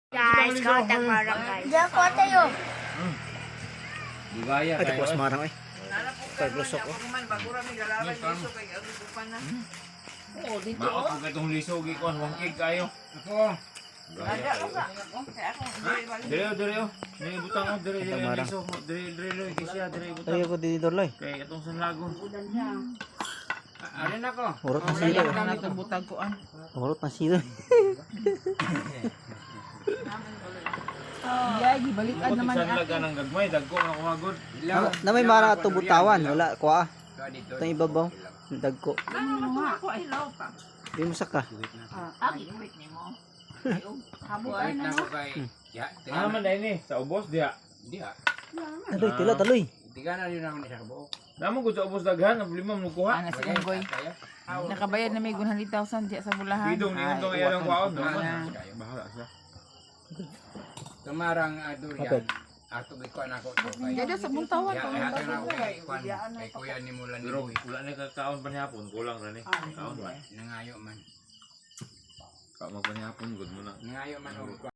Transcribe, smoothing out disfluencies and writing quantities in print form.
Guys, kautang marang, guys. Diyan ko tayo. Bigaya Ay, kayo. tapos marang ay. Paglusok oh. Maot ko katong liso gikuan wangkig kayo. Ako. Bigaya kayo. Dire oh, dire oh. Ni butang oh, dire dire ang Marang. liso. Dire dire dire kisya dire butang. Tayo ko dito dorloy. Kay atong sanlagon. Alin ako? Urot na silo. Wala na itong butag ko ah. Urot na silo. Yeah, gibalikan Naman naman ni sanlagan ang gagmay dagko nga kuhagod. Na may marang ato butawan, wala kuha. Itong ibabaw, dagko. Di mo saka. Wait na ako kay. Ya, Ah man dai ni sa ubos diha. Diha. Taloy, tila taloy. Tiga na rin ako ni sa buok. Namo gud sa ubos daghan ang problema mo kuha. Ana si Unggoy. Nakabayad na may 100,000 diya sa bulahan. Bidong ni untong iya lang kuhaon. Bahala siya. Tumarang aduryan. Ato gikuan ako to kay. Dada sa buntawan Ya, ko. ato na ako kay kuan kay kuya ni Mulan ni Pero Boy. wala na kakaon panihapon, kulang ra ni. Kaon ba? Nangayo man. Ka magpanihapon gud mo na. Nangayo man og